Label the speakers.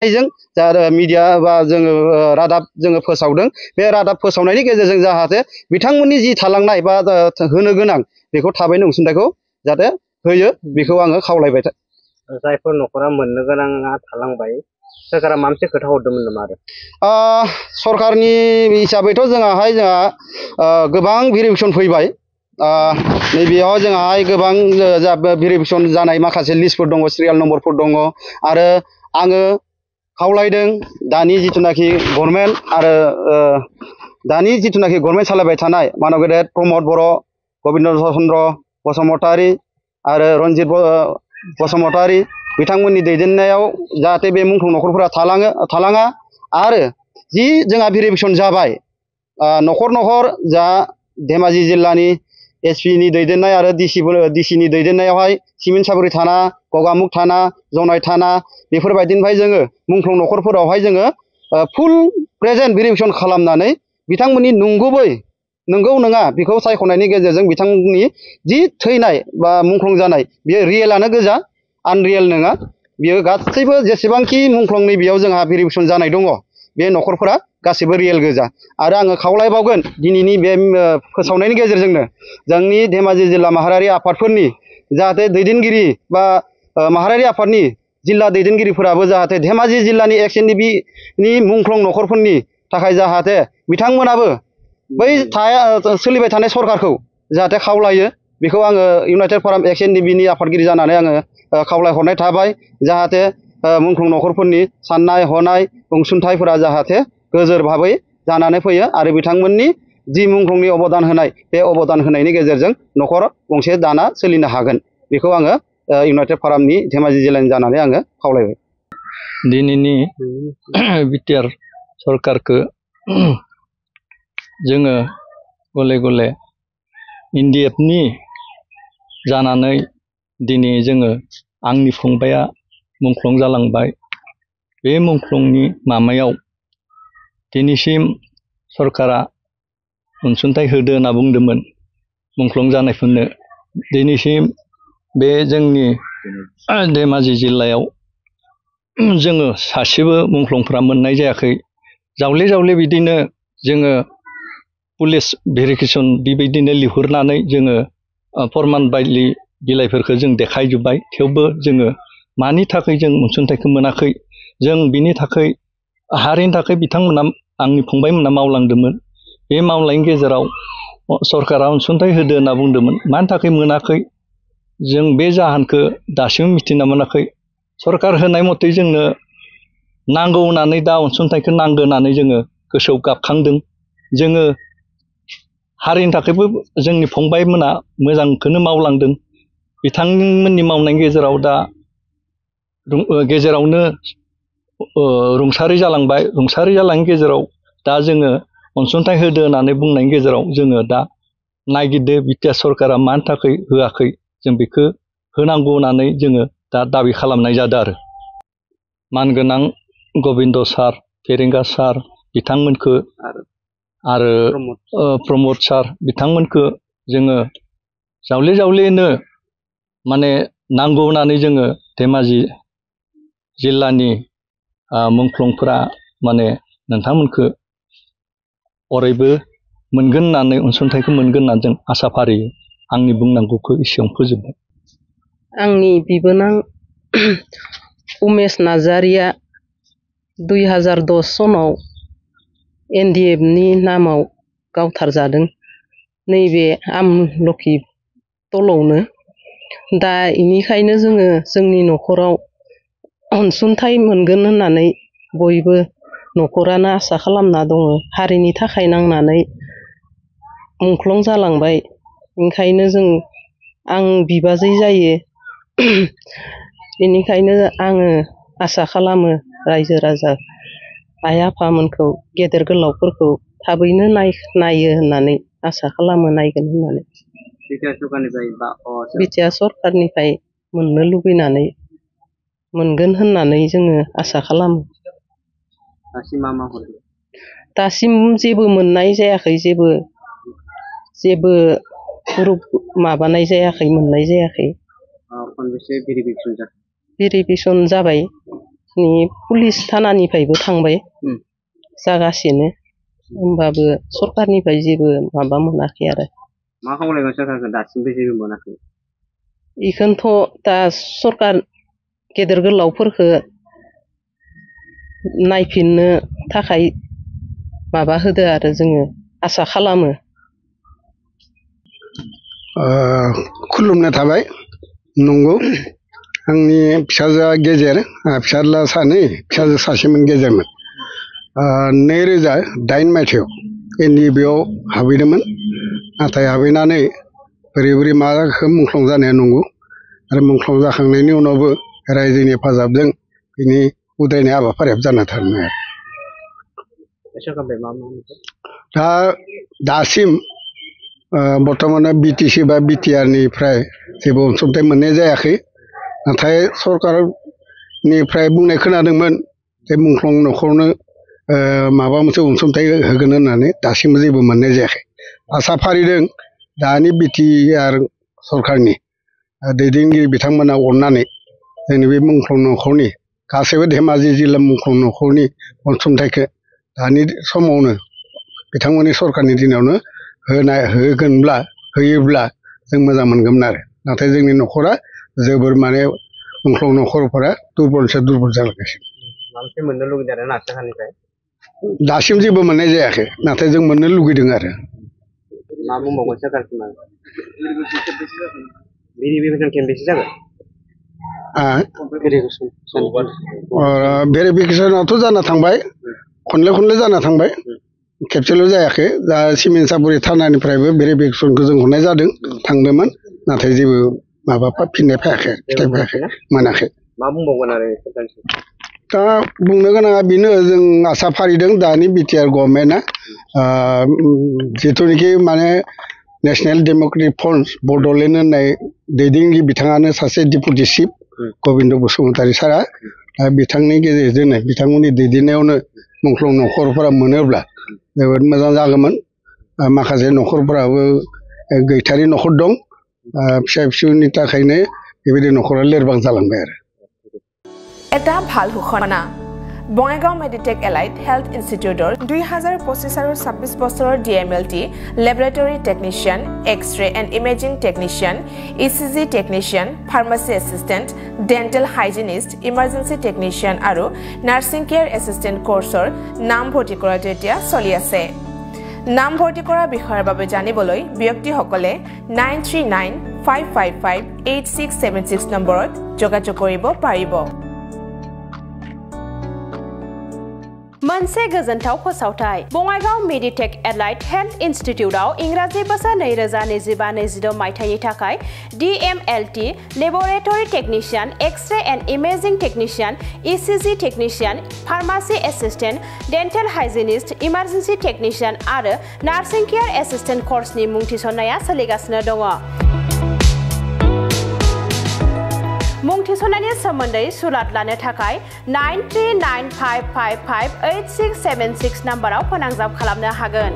Speaker 1: जों जा मिडिया बा जोङो रादाब जोङो फोसावदों बे रादाब फोसावनायनि गेजेरजों जाहाथे बिथांमोननि जि थालांनाय बा होनो गोनां बेखौ थाबैनो अनसुंथाइखौ जाहाथे होयो बेखौ आङो खावलायबाय।
Speaker 2: जायफोर न'खरा मोननो गोनाङा थालांबाय सोरखारा माबा मोनसे खोथा हरदोंमोन नामा आरो?
Speaker 1: सरकारनि हिसाबैथ' जोंहा गोबां भेरिफिकेसन फैबाय। नैबेयाव जोंहाय गोबां भेरिफिकेसन जानाय माखासे लिस्टफोर दङ, सिरियाल नम्बरफोर दङ आरो आङो खावलायदों दानि जिथुनाखि गभर्नमेन्ट आरो दानि जिथुनाखि गभर्नमेन्ट सालायबाय थानाय मानब गेदेर प्रमद बर', गबिन्द चन्द्र बसुमतारी आरो रन्जित बसुमतारी बिथांमोननि दैदेननायाव जाहाथे बे मुंख्लं न'खरफोरा थालाङा आरो जि जोंहा भेरिफिकेसन जाबाय न'खर न'खर जा धेमाजि जिल्लानि एसपिनि दैदेननाय आरो डिसिनि दैदेननायावहाय सिमेन्ट-सापरि थाना, गगामुग थाना, जनाय थाना बेफोरबायदिनिफ्राय जोङो मुंख्लं न'खरफोरावहाय जोङो फुल प्रेजेन्ट भेरिफिकेसन खालामनानै बिथांमोननि नंगौ नङा बेखौ सायख'नायनि गेजेरजों बिथांमोननि जि थैनाय बा मुंख्लं जानाय बेयो रियेलानो गोजा, आनरियेल नङा। बियो गासैबो जेसेबांखि मुंख्लंनि बेयाव जोंहा भेरिफिकेसन जानाय दङ बे न'खरफोरा गासैबो रियेल गोजा। आरो आङो खावलायबावगोन दिनैनि बे फोसावनायनि गेजेरजोंनो जोंनि धेमाजि जिल्ला माहारियारि आफादफोरनि जाहाथे दैदेनगिरि बा माहारियारि आफादनि जिल्ला दैदेनगिरिफोराबो जाहाथे धेमाजि जिल्लानि एक्स-एन-डि-बि मुंख्लं न'खरफोरनि थाखाय जाहाथे बिथांमोनाबो बै सोलिबाय थानाय सरकारखौ जाहाथे खावलायो बेखौ आङो इउनाइटेड फराम एक्स-एन-डि-बि आफादगिरि जानानै आङो खावलायहरनाय थाबाय। जाहाथे मुंख्लं न'खरफोरनि साननाय हनाय अनसुंथाइफोरा जाहाथे गोजोर भाबै जानानै फैयो आरो बिथांमोननि जि मुंख्लंनि अबदान होनाय बे अबदान होनायनि गेजेरजों न'खर गंसे दाना सोलिनो हागोन बेखौ आङो इउनाइटेड फरामनि धेमाजि जिल्लानि जानानै आङो खावलायबाय।
Speaker 3: दिनैनि बिटिआर सरकारखौ जोङो गले गले एनडिएफनि जानानै दिनै जोङो आंनि फंबाया मुंख्लं जालांबाय। बे मुंख्लंनि मामायाव दिनैसिम सरकारा अनसुंथाइ होदो होनना बुंदोंमोन मुंख्लं जानायफोरनो। दिनैसिम बे जोंनि धेमाजि जिल्लायाव जोङो सासेबो मुंख्लंफ्रा मोननाय जायाखै। जावले जावले बिदिनो जोङो पुलिस भेरिफिकेसन बेबायदिनो लिंहरनानै जोङो फरमान बायदि बिलाइफोरखौ जों देखायजोब्बाय, थेवबो जोङो मानि थाखाय जों अनसुंथाइखौ मोनाखै जों बिनि थाखाय हारिनि थाखाय बिथांमोना आंनि फंबायमोना मावलांदोंमोन। बे मावलायनि गेजेराव सरकारा अनसुंथाइ होदो होनना बुंदोंमोन, मानि थाखाय मोनाखै जों बे जाहोनखौ दासिमबो मिथिना मोनाखै। सरकार होनाय मथे जोंनो नांगौ होननानै दा अनसुंथाइखौ नांगौ होननानै जोङो गोसोआव गाबखांदों। जोङो हारिनि थाखायबो जोंनि फंबायमोना मोजांखौनो मावलांदों। बिथांमोननि मावनायनि गेजेराव दा गेजेरावनो रुंसारि जालांबाय। रुंसारि जालांनायनि गेजेराव दा जोङो अनसुंथाइ होदो होननानै बुंनायनि गेजेराव जोङो दा नायगिरदो बिटिआर सरकारा मानि थाखाय होआखै जों बेखौ होनांगौ होननानै जोङो दा दाबि खालामनाय जादों आरो। मानगोनां गबिन्द सार, फेरेंगा सार बिथांमोनखौ आरो प्रमद सार बिथांमोनखौ जोङो जावले जावलेनो माने नांगौ होननानै जोङो धेमाजि जिल्लानि मुंख्लंफोरा माने नोंथांमोनखौ अरायबो मोनगोन होननानै अनसुंथाइखौ मोनगोन होननानै जों आसा फारियो। आंनि बुंनांगौखौ एसेयावनो फोजोबबाय।
Speaker 4: आंनि बिबोनां उमेश नार्जारिया 2010 सनाव एनडिएफनि नामाव गावथारजादों नैबे आमलखि तलावनो। दा बेनिखायनो जोङो जोंनि न'खराव अनसुंथाइ मोनगोन होननानै बयबो न'खरानो आसा खालामना दङ। हारिनि थाखाय नांनानै मुंख्लं जालांबाय, ओंखायनो आं बिबाजै जायो। बेनिखायनो आङो आसा खालामो रायजो राजा आइ आफामोनखौ गेदेर गोलावफोरखौ थाबैनो नायो होननानै आसा खालामो, नायगोन होननानै। बिटिआर सरकारनिफ्राय मोननो लुबैनानै मोनगोन होननानै जोङो आसा खालामो। दासिम जेबो मोननाय जायाखै, जेबो माबानाय जायाखै, मोननाय जायाखै। भेरिफिकेसन जाबाय पुलिस थानानिफ्रायबो थांबाय जागासिनो होमबाबो सरकारनिफ्राय जेबो माबा मोनाखै आरो
Speaker 2: मा खावलायगोन सोरखारखौ दासिमबो जेबो मोनाखै
Speaker 4: इखौनोथ' दा सरकार गेदेर गोलावफोरखौ नायफिननो थाखाय माबा होदो आरो जोङो आसा खालामो
Speaker 5: खुलुमना थाबाय नंगौ आंनि फिसाजोआ गेजेर फिसाज्ला सानै फिसाजो सासेमोन गेजेरमोन 2008 मायथाइयाव NDBआव हाबहैदोंमोन नाथाय हाबहैनानै बोरै बोरै मा जाखो मुंख्लं जानाया नंगौ आरो मुंख्लं जाखांनायनि उनावबो रायजोनि हेफाजाबजों बिनि उद्रायनाय हाबाफारिया जाना थाङो दा दासिम बर्तमान BTC बा BTR निफ्राय जेबो अनसुंथाइ मोननाय जायाखै नाथाय सरकारनिफ्राय बुंनाय खोनादोंमोन जे मुंख्लं न'खरनो माबा मोनसे अनसुंथाइ होगोन होननानै दासिमबो जेबो मोननाय जायाखै आसा फारिदों दानि BTR सरकारनि दैदेनगिरि बिथांमोना अननानै जोंनि बे मुंख्लं न'खरनि गासैबो धेमाजि जिल्ला मुंख्लं न'खरनि अनसुंथाइखौ दानि समावनो बिथांमोननि सरकारनि दिनावनो होयोब्ला जों मोजां मोनगौमोन आरो नाथाय जोंनि न'खरा जोबोर माने मुंख्लं न'खरफोरा दुरबलनिफ्राय दुरबल जालांगासिनो
Speaker 2: माबा मोननो लुगैदों आरो सोरखारनिफ्राय
Speaker 5: दासिम जेबो मोननाय जायाखै नाथाय जों मोननो लुगैदों आरो
Speaker 2: मा बुंबावगोन सोरखारसिम भेरिफिकेसन खेनबेसे जागोन
Speaker 5: भेरिफिकेसनाथ' जाना थांबाय खनले जाना थांबाय खेबसेल' जायाखै दा सिमेन्ट सापरि थानानिफ्रायबो भेरिफिकेसनखौ जों हरनाय जादों थांदोंमोन नाथाय जेबो माबा फिननाय फैयाखै फिथाइ फैयाखै मोनाखै
Speaker 2: मा बुंबावगोन आरो सोरखारसिम
Speaker 5: दा बुंनो गोनाङा बेनो जों आसा फारिदों दानि BTR गभर्नमेन्टआ जिथुनिखि माने नेशनेल डेम'क्रेटिक फ्रन्ट बड'लेण्ड होननाय दैदेनगिरि बिथाङानो सासे डेपुटि चिफ गबिन्द बसुमतारी सारा बिथांनि गेजेरजोंनो बिथांमोननि दैदेननायावनो मुंख्लं न'खरफोरा मोनोब्ला जोबोद मोजां जागौमोन माखासे न'खरफोराबो गैथारि न'खर दं फिसा फिसौनि थाखायनो बेबायदि न'खरा लोरबां जालांबाय आरो
Speaker 6: এটা ভাল ঘোষণা বঙাইগাঁও মেডিটেক এলাইট হেলথ ইনষ্টিটিউটৰ 2025 আৰু 26 বছৰৰ DMLT laboratory technician X-ray and imaging technician ECG technician pharmacy assistant dental hygienist emergency technician আৰু নাৰ্ছিং কেয়াৰ এসিস্টেন্ট কোৰ্সৰ নাম ভৰ্তি কৰাটো এতিয়া চলি আছে নাম ভৰ্তি কৰা বিষয়ৰ বাবে জানিবলৈ ব্যক্তিসকলে 9395558676 নম্বৰত যোগাযোগ কৰিব পাৰিব
Speaker 7: मोनसे गोजोनथाव फोसावथाय बङाइगाव मेडिटेक एलाइट हेल्थ इन्स्टिट्यूटआव इंराजि बोसोर 2025-26 मायथाइनि थाखाय DMLT laboratory technician X-ray and imaging technician ECG technician pharmacy assistant dental hygienist emergency technician आरो नार्सिं केयर एसिस्टेंट कोर्सनि मुं थिसननाया सोलिगासिनो दङ मुं थिसननायनि सोमोन्दै सुलाद लानो थाखाय 9395558676 नम्बराव फोनांजाब खालामनो हागोन।